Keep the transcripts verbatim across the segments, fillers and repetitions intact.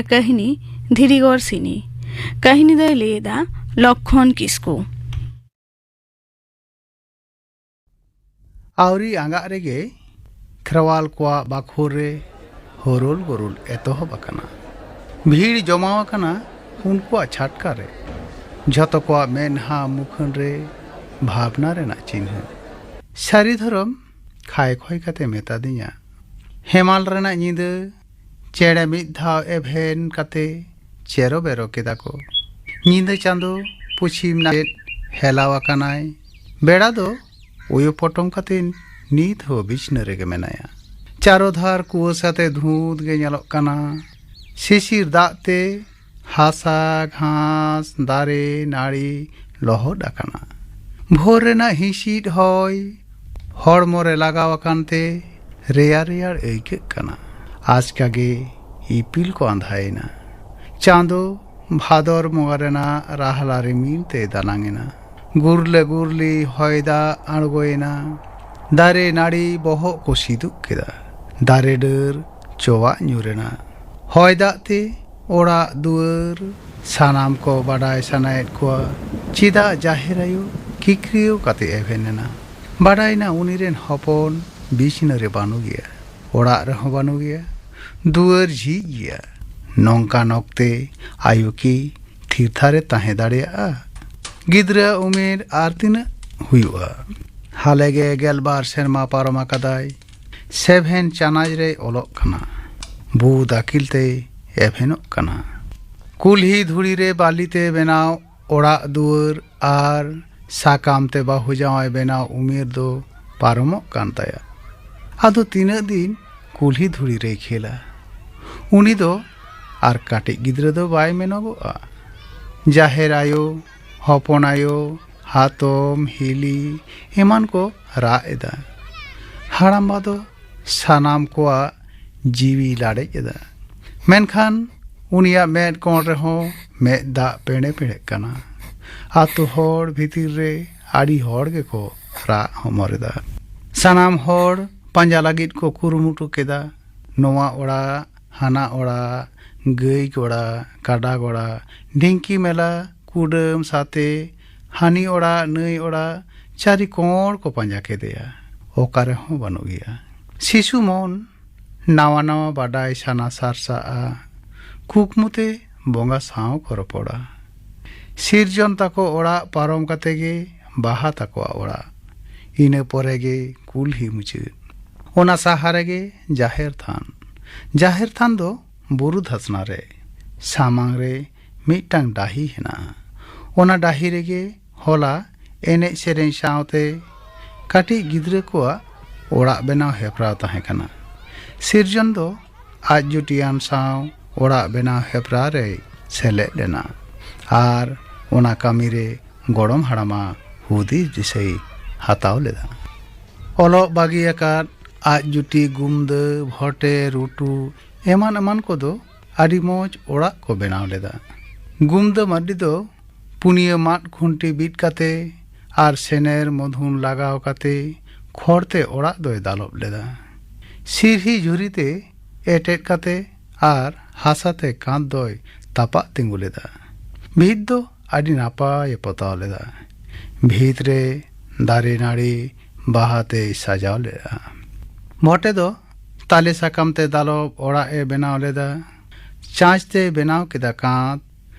ᱠᱟᱹᱦᱱᱤ ᱫᱷᱤᱨᱤᱜᱚᱲ ᱥᱤᱱᱤ᱾ ᱠᱟᱹᱦᱱᱤ ᱫᱚᱭ ᱞᱟᱹᱭᱮᱫᱟ ᱞᱚᱠᱠᱷᱚᱱ ᱠᱤᱥᱠᱩ᱾ ᱟᱹᱣᱨᱤ ᱟᱸᱜᱟᱜ ᱨᱮᱜᱮ ᱠᱷᱮᱨᱣᱟᱞ ᱠᱚᱣᱟᱜ ᱵᱟᱠᱷᱳᱞ ᱨᱮ ᱦᱳᱨᱳᱞ ᱜᱳᱨᱳᱞ ᱮᱛᱚᱦᱚᱵ ᱟᱠᱟᱱᱟ᱾ ᱵᱷᱤᱲ ᱡᱚᱢᱟᱣ ᱟᱠᱟᱱᱟ ᱩᱱᱠᱩᱣᱟᱜ ᱪᱷᱟᱴᱠᱟ ᱨᱮ᱾ ᱡᱷᱚᱛᱚ ᱠᱚᱣᱟᱜ ᱢᱮᱫᱦᱟ ᱢᱩᱠᱷᱟᱹᱱ ᱨᱮ ᱵᱷᱟᱵᱽᱱᱟ ᱨᱮᱱᱟᱜ ᱪᱤᱱᱦᱟᱹ᱾ ᱥᱟᱹᱨᱤ ᱫᱷᱚᱨᱚᱢ ᱠᱷᱟᱭ ᱠᱷᱚᱭ ᱠᱟᱛᱮ ᱢᱮᱛᱟᱫᱤᱧᱟ, ᱦᱮᱢᱟᱞ ᱨᱮᱱᱟᱜ ᱧᱤᱫᱟᱹ ᱪᱮᱬᱮ ᱢᱤᱫ ᱫᱷᱟᱣ ᱮᱵᱷᱮᱱ ᱠᱟᱛᱮ ᱪᱮᱨᱚ ᱵᱮᱨᱚ ᱠᱮᱫᱟ ᱠᱚ᱾ ᱧᱤᱫᱟᱹ ᱪᱟᱸᱫᱚ ᱯᱩᱪᱷᱤᱢ ᱱᱟᱭᱮᱫ ᱦᱮᱞᱟᱣ ᱟᱠᱟᱱᱟᱭ᱾ ᱵᱮᱲᱟ ᱫᱚ ᱩᱭᱩ ᱯᱚᱴᱚᱢ ᱠᱟᱛᱮ ᱱᱤᱛ ᱦᱚᱸ ᱵᱤᱪᱷᱱᱟᱹ ᱨᱮᱜᱮ ᱢᱮᱱᱟᱭᱟ᱾ ᱪᱟᱨᱚ ᱫᱷᱟᱨ ᱠᱩᱣᱟᱹᱥᱟ ᱛᱮ ᱫᱷᱩᱸᱛ ᱜᱮ ᱧᱮᱞᱚᱜ ᱠᱟᱱᱟ᱾ ᱥᱤᱥᱤᱨ ᱫᱟᱜ ᱛᱮ ᱦᱟᱥᱟ, ᱜᱷᱟᱥ, ᱫᱟᱨᱮ, ᱱᱟᱹᱲᱤ ᱞᱚᱦᱚᱫ ᱟᱠᱟᱱᱟ᱾ ᱵᱷᱳᱨ ᱨᱮᱱᱟᱜ ᱦᱤᱸᱥᱤᱫ ᱦᱚᱭ ᱦᱚᱲᱢᱚ ᱨᱮ ᱞᱟᱜᱟᱣ ᱟᱠᱟᱱ ᱛᱮ ᱨᱮᱭᱟᱲ ᱨᱮᱭᱟᱲ ᱟᱹᱭᱠᱟᱹᱜ ᱠᱟᱱᱟ᱾ ᱟᱪᱠᱟ ᱜᱮ ᱤᱯᱤᱞ ᱠᱚ ᱟᱸᱫᱷᱟᱭᱮᱱᱟ᱾ ᱪᱟᱸᱫᱚ ᱵᱷᱟᱫᱚᱨ ᱵᱚᱸᱜᱟ ᱨᱮᱱᱟᱜ ᱨᱟᱦᱞᱟ ᱨᱤᱢᱤᱞ ᱛᱮ ᱫᱟᱱᱟᱝ ᱮᱱᱟ᱾ ᱜᱩᱨᱞᱟᱹ ᱜᱩᱨᱞᱤ ᱦᱚᱭ ᱫᱟᱜ ᱟᱬᱜᱚᱭᱮᱱᱟ᱾ ᱫᱟᱨᱮ ᱱᱟᱹᱲᱤ ᱵᱚᱦᱚᱜ ᱠᱚ ᱥᱤᱫᱩᱜ ᱠᱮᱫᱟ᱾ ᱫᱟᱨᱮ ᱰᱟᱹᱨ ᱪᱚᱣᱟᱜ ᱧᱩᱨ ᱮᱱᱟ᱾ ᱦᱚᱭ ᱫᱟᱜ ᱛᱮ ᱚᱲᱟᱜ ᱫᱩᱣᱟᱹᱨ ᱥᱟᱱᱟᱢ ᱠᱚ ᱵᱟᱰᱟᱭ ᱥᱟᱱᱟᱭᱮᱫ ᱠᱚᱣᱟ, ᱪᱮᱫᱟᱜ ᱡᱟᱦᱮᱨ ᱟᱭᱳ ᱠᱤᱠᱨᱤᱭᱟᱹᱣ ᱠᱟᱛᱮ ᱮᱵᱷᱮᱱ ᱮᱱᱟ? ᱵᱟᱰᱟᱭ ᱮᱱᱟ ᱩᱱᱤ ᱨᱮᱱ ᱦᱚᱯᱚᱱ ᱵᱤᱪᱷᱱᱟᱹ ᱨᱮ ᱵᱟᱹᱱᱩᱜ ᱜᱮᱭᱟ, ᱚᱲᱟᱜ ᱨᱮᱦᱚᱸ ᱵᱟᱹᱱᱩᱜ ᱜᱮᱭᱟ, ᱫᱩᱣᱟᱹᱨ ᱡᱷᱤᱡ ᱜᱮᱭᱟ᱾ ᱱᱚᱝᱠᱟᱱ ᱚᱠᱛᱮ ᱟᱭᱳ ᱠᱤ ᱛᱷᱤᱨ ᱛᱷᱟᱨᱮ ᱛᱟᱦᱮᱸ ᱫᱟᱲᱮᱭᱟᱜᱼᱟ? ᱜᱤᱫᱽᱨᱟᱹ ᱩᱢᱮᱨ ᱟᱨ ᱛᱤᱱᱟᱹᱜ ᱦᱩᱭᱩᱜᱼᱟ? ᱦᱟᱞᱮ ᱜᱮ ᱜᱮᱞᱵᱟᱨ ᱥᱮᱨᱢᱟ ᱯᱟᱨᱚᱢ ᱟᱠᱟᱫᱟᱭ᱾ ᱥᱮᱵᱷᱮᱱ ᱪᱟᱱᱟᱪ ᱨᱮᱭ ᱚᱞᱚᱜ ᱠᱟᱱᱟ᱾ ᱵᱩ ᱫᱟᱹᱠᱤᱞ ᱛᱮᱭ ᱮᱵᱷᱮᱱᱚᱜ ᱠᱟᱱᱟ᱾ ᱠᱩᱞᱦᱤ ᱫᱷᱩᱲᱤ ᱨᱮ ᱵᱟᱹᱞᱤ ᱛᱮ ᱵᱮᱱᱟᱣ ᱚᱲᱟᱜ ᱫᱩᱣᱟᱹᱨ ᱟᱨ ᱥᱟᱠᱟᱢ ᱛᱮ ᱵᱟᱹᱦᱩ ᱡᱟᱶᱟᱭ ᱵᱮᱱᱟᱣ ᱩᱢᱮᱨ ᱫᱚ ᱯᱟᱨᱚᱢᱚᱜ ᱠᱟᱱ ᱛᱟᱭᱟ᱾ ᱟᱫᱚ ᱛᱤᱱᱟᱹᱜ ᱫᱤᱱ ᱠᱩᱞᱦᱤ ᱫᱷᱩᱲᱤ ᱨᱮᱭ ᱠᱷᱮᱞᱟ? ᱩᱱᱤ ᱫᱚ ᱟᱨ ᱠᱟᱹᱴᱤᱡ ᱜᱤᱫᱽᱨᱟᱹ ᱫᱚ ᱵᱟᱭ ᱢᱮᱱᱚᱜᱚᱜᱼᱟ᱾ ᱡᱟᱦᱮᱨ ᱟᱭᱳ, ᱦᱚᱯᱚᱱ ᱟᱭᱳ, ᱦᱟᱛᱚᱢ, ᱦᱤᱞᱤ ᱮᱢᱟᱱ ᱠᱚ ᱨᱟᱜ ᱮᱫᱟ᱾ ᱦᱟᱲᱟᱢᱵᱟ ᱫᱚ ᱥᱟᱱᱟᱢ ᱠᱚᱣᱟᱜ ᱡᱤᱣᱤ ᱞᱟᱲᱮᱡ ᱮᱫᱟ᱾ ᱢᱮᱱᱠᱷᱟᱱ ᱩᱱᱤᱭᱟᱜ ᱢᱮᱫ ᱠᱚᱬ ᱨᱮᱦᱚᱸ ᱢᱮᱫ ᱫᱟᱜ ᱯᱮᱲᱮ ᱯᱮᱲᱮᱜ ᱠᱟᱱᱟ᱾ ᱟᱛᱳ ᱦᱚᱲ ᱵᱷᱤᱛᱤᱨ ᱨᱮ ᱟᱹᱰᱤ ᱦᱚᱲ ᱜᱮᱠᱚ ᱨᱟᱜ ᱦᱚᱢᱚᱨ ᱮᱫᱟ᱾ ᱥᱟᱱᱟᱢ ᱦᱚᱲ ᱯᱟᱸᱡᱟ ᱞᱟᱹᱜᱤᱫ ᱠᱚ ᱠᱩᱨᱩᱢᱩᱴᱩ ᱠᱮᱫᱟ᱾ ᱱᱚᱣᱟ ᱚᱲᱟᱜ, ᱦᱟᱱᱟ ᱚᱲᱟᱜ, ᱜᱟᱹᱭ ᱜᱚᱲᱟ, ᱠᱟᱰᱟ ᱜᱚᱲᱟ, ᱰᱷᱤᱝᱠᱤ ᱢᱮᱞᱟ, ᱠᱩᱰᱟᱹᱢ ᱥᱟᱛᱮ, ᱦᱟᱹᱱᱤ ᱚᱲᱟᱜ ᱱᱟᱹᱭ ᱚᱲᱟᱜ, ᱪᱟᱹᱨᱤ ᱠᱚᱬ ᱠᱚ ᱯᱟᱸᱡᱟ ᱠᱮᱫᱮᱭᱟ᱾ ᱚᱠᱟ ᱨᱮᱦᱚᱸ ᱵᱟᱹᱱᱩᱜ ᱮᱭᱟ᱾ ᱥᱤᱥᱩ ᱢᱚᱱ ᱱᱟᱣᱟ ᱱᱟᱣᱟ ᱵᱟᱰᱟᱭ ᱥᱟᱱᱟ ᱥᱟᱨᱥᱟᱜᱼᱟ᱾ ᱠᱩᱠᱢᱩ ᱛᱮ ᱵᱚᱸᱜᱟ ᱥᱟᱶ ᱠᱚ ᱨᱚᱯᱚᱲᱟ᱾ ᱥᱤᱨᱡᱚᱱ ᱛᱟᱠᱚ ᱚᱲᱟᱜ ᱯᱟᱨᱚᱢ ᱠᱟᱛᱮ ᱜᱮ ᱵᱟᱦᱟ ᱛᱟᱠᱚᱣᱟᱜ ᱚᱲᱟᱜ, ᱤᱱᱟᱹ ᱯᱚᱨᱮ ᱜᱮ ᱠᱩᱞᱦᱤ ᱢᱩᱪᱟᱹᱫ᱾ ᱚᱱᱟ ᱥᱟᱦᱟ ᱨᱮᱜᱮ ᱡᱟᱦᱮᱨ ᱛᱷᱟᱱ᱾ ᱡᱟᱦᱮᱨ ᱛᱷᱟᱱ ᱫᱚ ᱵᱩᱨᱩ ᱫᱷᱟᱥᱱᱟ ᱨᱮ, ᱥᱟᱢᱟᱝ ᱨᱮ ᱢᱤᱫᱴᱟᱝ ᱰᱟᱹᱦᱤ ᱦᱮᱱᱟᱜᱼᱟ᱾ ᱚᱱᱟ ᱰᱟᱹᱦᱤ ᱨᱮᱜᱮ ᱦᱚᱞᱟ ᱮᱱᱮᱡ ᱥᱮᱨᱮᱧ ᱥᱟᱶᱛᱮ ᱠᱟᱹᱴᱤᱡ ᱜᱤᱫᱽᱨᱟᱹ ᱠᱚᱣᱟᱜ ᱚᱲᱟᱜ ᱵᱮᱱᱟᱣ ᱦᱮᱯᱨᱟᱣ ᱛᱟᱦᱮᱸ ᱠᱟᱱᱟ᱾ ᱥᱤᱨᱡᱚᱱ ᱫᱚ ᱟᱡ ᱡᱩᱴᱤᱭᱟᱱ ᱥᱟᱶ ᱚᱲᱟᱜ ᱵᱮᱱᱟᱣ ᱦᱮᱯᱨᱟᱣ ᱨᱮᱭ ᱥᱮᱞᱮᱫ ᱞᱮᱱᱟ ᱟᱨ ᱚᱱᱟ ᱠᱟᱹᱢᱤ ᱨᱮ ᱜᱚᱲᱚᱢ ᱦᱟᱲᱟᱢᱟᱜ ᱦᱩᱫᱤᱥ ᱫᱤᱥᱟᱹᱭ ᱦᱟᱛᱟᱣ ᱞᱮᱫᱟ᱾ ᱚᱞᱚᱜ ᱵᱟᱹᱜᱤ ᱟᱠᱟᱫ ᱟᱡ ᱡᱩᱴᱤ ᱜᱩᱢᱫᱟᱹ, ᱵᱷᱚᱴᱮ, ᱨᱩᱴᱩ ᱮᱢᱟᱱ ᱮᱢᱟᱱ ᱠᱚᱫᱚ ᱟᱹᱰᱤ ᱢᱚᱡᱽ ᱚᱲᱟᱜ ᱠᱚ ᱵᱮᱱᱟᱣ ᱞᱮᱫᱟ᱾ ᱜᱩᱢᱫᱟᱹ ᱢᱟᱹᱨᱰᱤ ᱫᱚ ᱯᱩᱱᱭᱟᱹ ᱢᱟᱫ ᱠᱷᱩᱱᱴᱤ ᱵᱤᱫ ᱠᱟᱛᱮ ᱟᱨ ᱥᱮᱱᱮᱨ ᱢᱚᱫᱷᱩᱱ ᱞᱟᱜᱟᱣ ᱠᱟᱛᱮ ᱠᱷᱚᱲ ᱛᱮ ᱚᱲᱟᱜ ᱫᱚᱭ ᱫᱟᱞᱚᱵ ᱞᱮᱫᱟ᱾ ᱥᱤᱨᱦᱤ ᱡᱷᱩᱨᱤ ᱛᱮ ᱮᱴᱮᱫ ᱠᱟᱛᱮ ᱟᱨ ᱦᱟᱥᱟ ᱛᱮ ᱠᱟᱸᱛ ᱫᱚᱭ ᱛᱟᱯᱟᱜ ᱛᱤᱸᱜᱩ ᱞᱮᱫᱟ᱾ ᱵᱷᱤᱛ ᱫᱚ ᱟᱹᱰᱤ ᱱᱟᱯᱟᱭ ᱮ ᱯᱚᱛᱟᱣ ᱞᱮᱫᱟ᱾ ᱵᱷᱤᱛ ᱨᱮ ᱫᱟᱨᱮ ᱱᱟᱹᱲᱤ ᱵᱟᱦᱟ ᱛᱮᱭ ᱥᱟᱡᱟᱣ ᱞᱮᱫᱟ᱾ ᱵᱷᱚᱴᱮ ᱫᱚ ᱛᱟᱞᱮ ᱥᱟᱠᱟᱢ ᱛᱮ ᱫᱟᱞᱚᱵ ᱚᱲᱟᱜ ᱮ ᱵᱮᱱᱟᱣ ᱞᱮᱫᱟ᱾ ᱪᱟᱸᱪ ᱛᱮ ᱵᱮᱱᱟᱣ ᱠᱮᱫᱟ ᱠᱟᱸᱛ,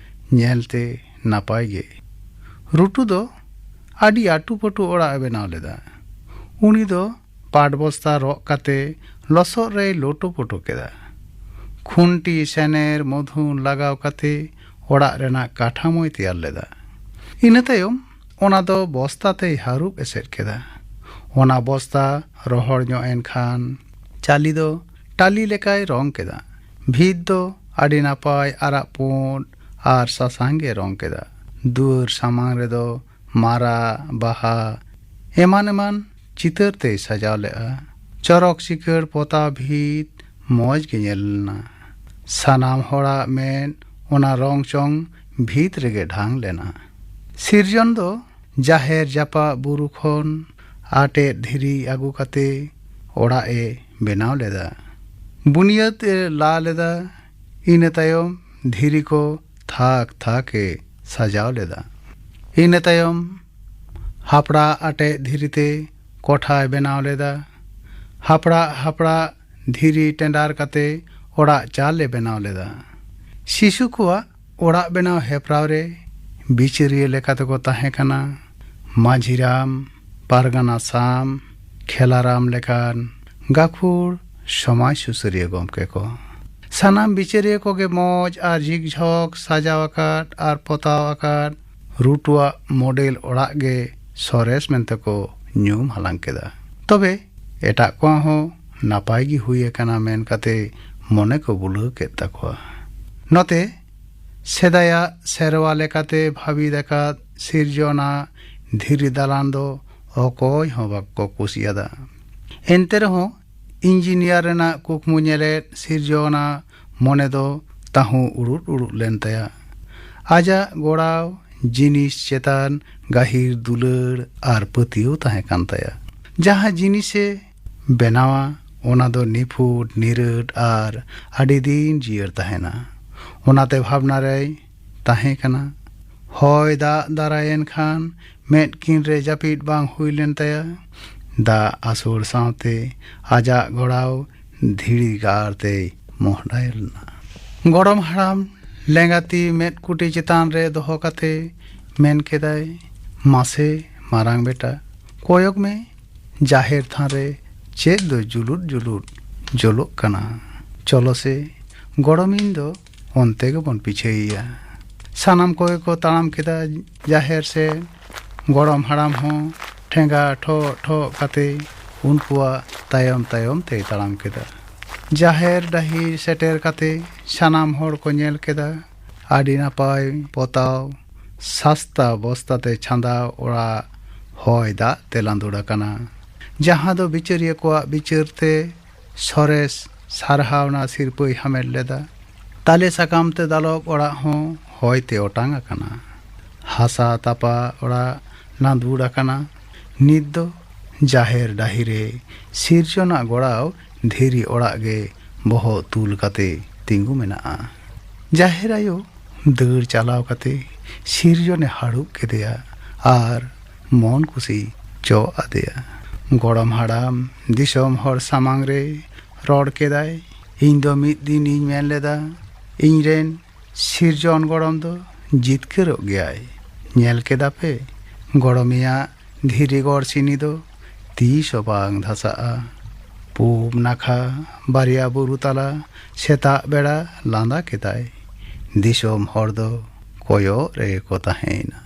ᱧᱮᱞᱛᱮ ᱱᱟᱯᱟᱭ ᱜᱮ᱾ ᱨᱩᱴᱩ ᱫᱚ ᱟᱹᱰᱤ ᱟᱹᱴᱩᱯᱟᱹᱴᱩ ᱚᱲᱟᱜ ᱮ ᱵᱮᱱᱟᱣ ᱞᱮᱫᱟ᱾ ᱩᱱᱤ ᱫᱚ ᱯᱟᱴ ᱵᱚᱥᱛᱟ ᱨᱚᱜ ᱠᱟᱛᱮ ᱞᱚᱥᱚᱫ ᱨᱮᱭ ᱞᱳᱴᱳ ᱯᱳᱴᱳ ᱠᱮᱫᱟ᱾ ᱠᱷᱩᱱᱴᱤ, ᱥᱮᱱᱮᱨ, ᱢᱚᱫᱷᱩᱱ ᱞᱟᱜᱟᱣ ᱠᱟᱛᱮ ᱚᱲᱟᱜ ᱨᱮᱱᱟᱜ ᱠᱟᱴᱷᱟᱢᱳᱭ ᱛᱮᱭᱟᱨ ᱞᱮᱫᱟ᱾ ᱤᱱᱟᱹ ᱛᱟᱭᱚᱢ ᱚᱱᱟ ᱫᱚ ᱵᱚᱥᱛᱟ ᱛᱮᱭ ᱦᱟᱹᱨᱩᱵ ᱮᱥᱮᱫ ᱠᱮᱫᱟ᱾ ᱚᱱᱟ ᱵᱚᱥᱛᱟ ᱨᱚᱦᱚᱲ ᱧᱚᱜ ᱮᱱ ᱠᱷᱟᱱ ᱪᱟᱹᱞᱤ ᱫᱚ ᱴᱟᱹᱞᱤ ᱞᱮᱠᱟᱭ ᱨᱚᱝ ᱠᱮᱫᱟ᱾ ᱵᱷᱤᱛ ᱫᱚ ᱟᱹᱰᱤ ᱱᱟᱯᱟᱭ ᱟᱨᱟᱜ ᱯᱩᱸᱰ ᱟᱨ ᱥᱟᱥᱟᱝ ᱜᱮ ᱨᱚᱝ ᱠᱮᱫᱟ᱾ ᱫᱩᱣᱟᱹᱨ ᱥᱟᱢᱟᱝ ᱨᱮᱫᱚ ᱢᱟᱨᱟᱜ, ᱵᱟᱦᱟ ᱮᱢᱟᱱ ᱮᱢᱟᱱ ᱪᱤᱛᱟᱹᱨ ᱛᱮᱭ ᱥᱟᱡᱟᱣ ᱞᱮᱫᱼᱟ᱾ ᱪᱚᱨᱚᱠ ᱪᱤᱠᱟᱹᱲ ᱯᱚᱛᱟᱣ ᱵᱷᱤᱛ ᱢᱚᱡᱽ ᱜᱮ ᱧᱮᱞ ᱞᱮᱱᱟ᱾ ᱥᱟᱱᱟᱢ ᱦᱚᱲᱟᱜ ᱢᱮᱫ ᱚᱱᱟ ᱨᱚᱝ ᱪᱚᱝ ᱵᱷᱤᱛ ᱨᱮᱜᱮ ᱰᱷᱟᱝ ᱞᱮᱱᱟ᱾ ᱥᱤᱨᱡᱚᱱ ᱫᱚ ᱡᱟᱦᱮᱨ ᱡᱟᱯᱟᱜ ᱵᱩᱨᱩ ᱠᱷᱚᱱ ᱟᱴᱮᱫ ᱫᱷᱤᱨᱤ ᱟᱹᱜᱩ ᱠᱟᱛᱮ ᱚᱲᱟᱜ ᱮ ᱵᱮᱱᱟᱣ ᱞᱮᱫᱟ᱾ ᱵᱩᱱᱤᱭᱟᱹᱫ ᱮ ᱞᱟ ᱞᱮᱫᱟ᱾ ᱤᱱᱟᱹ ᱛᱟᱭᱚᱢ ᱫᱷᱤᱨᱤ ᱠᱚ ᱛᱷᱟᱠ ᱛᱷᱟᱠ ᱮ ᱥᱟᱡᱟᱣ ᱞᱮᱫᱟ᱾ ᱤᱱᱟᱹ ᱛᱟᱭᱚᱢ ᱦᱟᱯᱲᱟ ᱟᱴᱮᱫ ᱫᱷᱤᱨᱤ ᱛᱮ ᱠᱚᱴᱷᱟᱭ ᱵᱮᱱᱟᱣ ᱞᱮᱫᱟ᱾ ᱦᱟᱯᱲᱟ ᱦᱟᱯᱲᱟ ᱫᱷᱤᱨᱤ ᱴᱮᱸᱰᱟᱨ ᱠᱟᱛᱮ ᱚᱲᱟᱜ ᱪᱟᱞ ᱮ ᱵᱮᱱᱟᱣ ᱞᱮᱫᱟ᱾ ᱥᱤᱥᱩ ᱠᱚᱣᱟᱜ ᱚᱲᱟᱜ ᱵᱮᱱᱟᱣ ᱦᱮᱯᱨᱟᱣ ᱨᱮ ᱵᱤᱪᱟᱹᱨᱤᱭᱟᱹ ᱞᱮᱠᱟ ᱛᱮᱠᱚ ᱛᱟᱦᱮᱸ ᱠᱟᱱᱟ ᱢᱟᱹᱡᱷᱤ ᱨᱟᱢ, ᱯᱟᱨᱜᱟᱱᱟ ᱥᱟᱢ, ᱠᱷᱮᱞᱟᱨᱟᱢ ᱞᱮᱠᱟᱱ ᱜᱟᱹᱠᱷᱩᱲ ᱥᱚᱢᱟᱡᱽ ᱥᱩᱥᱟᱹᱨᱤᱭᱟᱹ ᱜᱚᱢᱠᱮ ᱠᱚ᱾ ᱥᱟᱱᱟᱢ ᱵᱤᱪᱟᱹᱨᱤᱭᱟᱹ ᱠᱚᱜᱮ ᱢᱚᱡᱽ ᱟᱨ ᱡᱷᱤᱠ ᱡᱷᱚᱠ ᱥᱟᱡᱟᱣ ᱟᱠᱟᱫ ᱟᱨ ᱯᱚᱛᱟᱣ ᱟᱠᱟᱫ ᱨᱩᱴᱩᱣᱟᱜ ᱢᱚᱰᱮᱞ ᱚᱲᱟᱜ ᱜᱮ ᱥᱚᱨᱮᱥ ᱢᱮᱱᱛᱮ ᱠᱚ ᱧᱩᱢ ᱦᱟᱞᱟᱝ ᱠᱮᱫᱟ᱾ ᱛᱚᱵᱮ ᱮᱴᱟᱜ ᱠᱚᱣᱟᱜ ᱦᱚᱸ ᱱᱟᱯᱟᱭ ᱜᱮ ᱦᱩᱭ ᱟᱠᱟᱱᱟ ᱢᱮᱱ ᱠᱟᱛᱮ ᱢᱚᱱᱮ ᱠᱚ ᱵᱩᱞᱟᱹᱣ ᱠᱮᱫ ᱛᱟᱠᱚᱣᱟ᱾ ᱱᱚᱛᱮ ᱥᱮᱫᱟᱭᱟᱜ ᱥᱮᱨᱣᱟ ᱞᱮᱠᱟᱛᱮ ᱵᱷᱟᱹᱵᱤᱛ ᱟᱠᱟᱫ ᱥᱤᱨᱡᱚᱱᱟᱜ ᱫᱷᱤᱨᱤ ᱫᱟᱞᱟᱱ ᱫᱚ ᱚᱠᱚᱭ ᱦᱚᱸ ᱵᱟᱠᱚ ᱠᱩᱥᱤᱭᱟᱫᱟ᱾ ᱮᱱᱛᱮ ᱨᱮᱦᱚᱸ ᱤᱧᱡᱤᱱᱤᱭᱟᱨ ᱨᱮᱱᱟᱜ ᱠᱩᱠᱢᱩ ᱧᱮᱞᱮᱫ ᱥᱤᱨᱡᱚᱱᱟᱜ ᱢᱚᱱᱮ ᱫᱚ ᱛᱟᱹᱦᱩ ᱩᱲᱩᱫ ᱩᱲᱩᱫ ᱞᱮᱱ ᱛᱟᱭᱟ᱾ ᱟᱡᱟᱜ ᱜᱚᱲᱟᱣ ᱡᱤᱱᱤᱥ ᱪᱮᱛᱟᱱ ᱜᱟᱹᱦᱤᱨ ᱫᱩᱞᱟᱹᱲ ᱟᱨ ᱯᱟᱹᱛᱭᱟᱹᱣ ᱛᱟᱦᱮᱸ ᱠᱟᱱ ᱛᱟᱭᱟ᱾ ᱡᱟᱦᱟᱸ ᱡᱤᱱᱤᱥᱮ ᱵᱮᱱᱟᱣᱟ, ᱚᱱᱟ ᱫᱚ ᱱᱤᱯᱷᱩᱴ, ᱱᱤᱨᱟᱹᱴ ᱟᱨ ᱟᱹᱰᱤ ᱫᱤᱱ ᱡᱤᱭᱟᱹᱲ ᱛᱟᱦᱮᱱᱟ᱾ ᱚᱱᱟᱛᱮ ᱵᱷᱟᱵᱽᱱᱟ ᱨᱮᱭ ᱛᱟᱦᱮᱸ ᱠᱟᱱᱟ᱾ ᱦᱚᱭ ᱫᱟᱜ ᱫᱟᱨᱟᱭᱮᱱ ᱠᱷᱟᱱ ᱢᱮᱫ ᱠᱤᱱ ᱨᱮ ᱡᱟᱹᱯᱤᱫ ᱵᱟᱝ ᱦᱩᱭ ᱞᱮᱱ ᱛᱟᱭᱟ᱾ ᱫᱟᱜ ᱟᱹᱥᱩᱲ ᱥᱟᱶᱛᱮ ᱟᱡᱟᱜ ᱜᱚᱲᱟᱣ ᱫᱷᱤᱲᱤ ᱜᱟᱲ ᱛᱮᱭ ᱢᱚᱦᱰᱟᱭ ᱞᱮᱱᱟ᱾ ᱜᱚᱲᱚᱢ ᱦᱟᱲᱟᱢ ᱞᱮᱸᱜᱟ ᱛᱤ ᱢᱮᱫ ᱠᱩᱴᱤ ᱪᱮᱛᱟᱱ ᱨᱮ ᱫᱚᱦᱚ ᱠᱟᱛᱮ ᱢᱮᱱ ᱠᱮᱫᱟᱭ, "ᱢᱟᱥᱮ ᱢᱟᱨᱟᱝ ᱵᱮᱴᱟ, ᱠᱚᱭᱚᱜ ᱢᱮ, ᱡᱟᱦᱮᱨ ᱛᱷᱟᱱ ᱨᱮ ᱪᱮᱫ ᱫᱚ ᱡᱩᱞᱩᱫ ᱡᱩᱞᱩᱫ ᱡᱚᱞᱚᱜ ᱠᱟᱱᱟ? ᱪᱚᱞᱚ ᱥᱮ, ᱜᱚᱲᱚᱢᱤᱧ ᱫᱚ ᱚᱱᱛᱮ ᱜᱮᱵᱚᱱ ᱯᱤᱪᱷᱟᱹᱭᱮᱭᱟ᱾" ᱥᱟᱱᱟᱢ ᱠᱚᱜᱮ ᱠᱚ ᱛᱟᱲᱟᱢ ᱠᱮᱫᱟ ᱡᱟᱦᱮᱨ ᱥᱮᱫ᱾ ᱜᱚᱲᱚᱢ ᱦᱟᱲᱟᱢ ᱦᱚᱸ ᱴᱷᱮᱸᱜᱟ ᱴᱷᱚᱜ ᱴᱷᱚᱜ ᱠᱟᱛᱮ ᱩᱱᱠᱩᱣᱟᱜ ᱛᱟᱭᱚᱢ ᱛᱟᱭᱚᱢ ᱛᱮᱭ ᱛᱟᱲᱟᱢ ᱠᱮᱫᱟ᱾ ᱡᱟᱦᱮᱨ ᱰᱟᱹᱦᱤ ᱥᱮᱴᱮᱨ ᱠᱟᱛᱮ ᱥᱟᱱᱟᱢ ᱦᱚᱲ ᱠᱚ ᱧᱮᱞ ᱠᱮᱫᱟ᱾ ᱟᱹᱰᱤ ᱱᱟᱯᱟᱭ ᱯᱚᱛᱟᱣ, ᱥᱟᱥᱛᱟ ᱵᱚᱥᱛᱟ ᱛᱮ ᱪᱷᱟᱸᱫᱟ ᱚᱲᱟᱜ ᱦᱚᱭ ᱫᱟᱜ ᱛᱮ ᱞᱟᱸᱫᱩᱲ ᱟᱠᱟᱱᱟ, ᱡᱟᱦᱟᱸ ᱫᱚ ᱵᱤᱪᱟᱹᱨᱤᱭᱟᱹ ᱠᱚᱣᱟᱜ ᱵᱤᱪᱟᱹᱨ ᱛᱮ ᱥᱚᱨᱮᱥ ᱥᱟᱨᱦᱟᱣᱱᱟ ᱥᱤᱨᱯᱟᱹᱭ ᱦᱟᱢᱮᱴ ᱞᱮᱫᱟ᱾ ᱛᱟᱞᱮ ᱥᱟᱠᱟᱢ ᱛᱮ ᱫᱟᱞᱚᱵ ᱚᱲᱟᱜ ᱦᱚᱸ ᱦᱚᱭ ᱛᱮ ᱚᱴᱟᱝ ᱟᱠᱟᱱᱟ᱾ ᱦᱟᱥᱟ ᱛᱟᱯᱟ ᱚᱲᱟᱜ ᱞᱟᱸᱫᱩᱲ ᱟᱠᱟᱱᱟ᱾ ᱱᱤᱛ ᱫᱚ ᱡᱟᱦᱮᱨ ᱰᱟᱹᱦᱤ ᱨᱮ ᱥᱤᱨᱡᱚᱱᱟᱜ ᱜᱚᱲᱟᱣ ᱫᱷᱤᱨᱤ ᱚᱲᱟᱜ ᱜᱮ ᱵᱚᱦᱚᱜ ᱛᱩᱞ ᱠᱟᱛᱮ ᱛᱤᱸᱜᱩ ᱢᱮᱱᱟᱜᱼᱟ᱾ ᱡᱟᱦᱮᱨ ᱟᱭᱳ ᱫᱟᱹᱲ ᱪᱟᱞᱟᱣ ᱠᱟᱛᱮ ᱥᱤᱨᱡᱚᱱᱮ ᱦᱟᱹᱨᱩᱵ ᱠᱮᱫᱮᱭᱟ ᱟᱨ ᱢᱚᱱ ᱠᱩᱥᱤ ᱪᱚᱜ ᱟᱫᱮᱭᱟ᱾ ᱜᱚᱲᱚᱢ ᱦᱟᱲᱟᱢ ᱫᱤᱥᱚᱢ ᱦᱚᱲ ᱥᱟᱢᱟᱝ ᱨᱮ ᱨᱚᱲ ᱠᱮᱫᱟᱭ, "ᱤᱧ ᱫᱚ ᱢᱤᱫ ᱫᱤᱱ ᱤᱧ ᱢᱮᱱ ᱞᱮᱫᱟ, ᱤᱧ ᱨᱮᱱ ᱥᱤᱨᱡᱚᱱ ᱜᱚᱲᱚᱢ ᱫᱚ ᱡᱤᱛᱠᱟᱹᱨᱚᱜ ᱜᱮᱭᱟᱭ᱾ ᱧᱮᱞ ᱠᱮᱫᱟ ᱯᱮ, ᱜᱚᱲᱚᱢᱤᱭᱟᱜ ᱫᱷᱤᱨᱤ ᱜᱚᱲ ᱥᱤᱱᱤ ᱫᱚ ᱛᱤᱥ ᱦᱚᱸ ᱵᱟᱝ ᱫᱷᱟᱥᱟᱜᱼᱟ᱾" ᱯᱩᱵ ᱱᱟᱠᱷᱟ ᱵᱟᱨᱭᱟ ᱵᱩᱨᱩ ᱛᱟᱞᱟ ᱥᱮᱛᱟᱜ ᱵᱮᱲᱟ ᱞᱟᱸᱫᱟ ᱠᱮᱫᱟᱭ᱾ ᱫᱤᱥᱚᱢ ᱦᱚᱲ ᱫᱚ ᱠᱚᱭᱚᱜ ᱨᱮᱜᱮ ᱠᱚ ᱛᱟᱦᱮᱸᱭᱮᱱᱟ᱾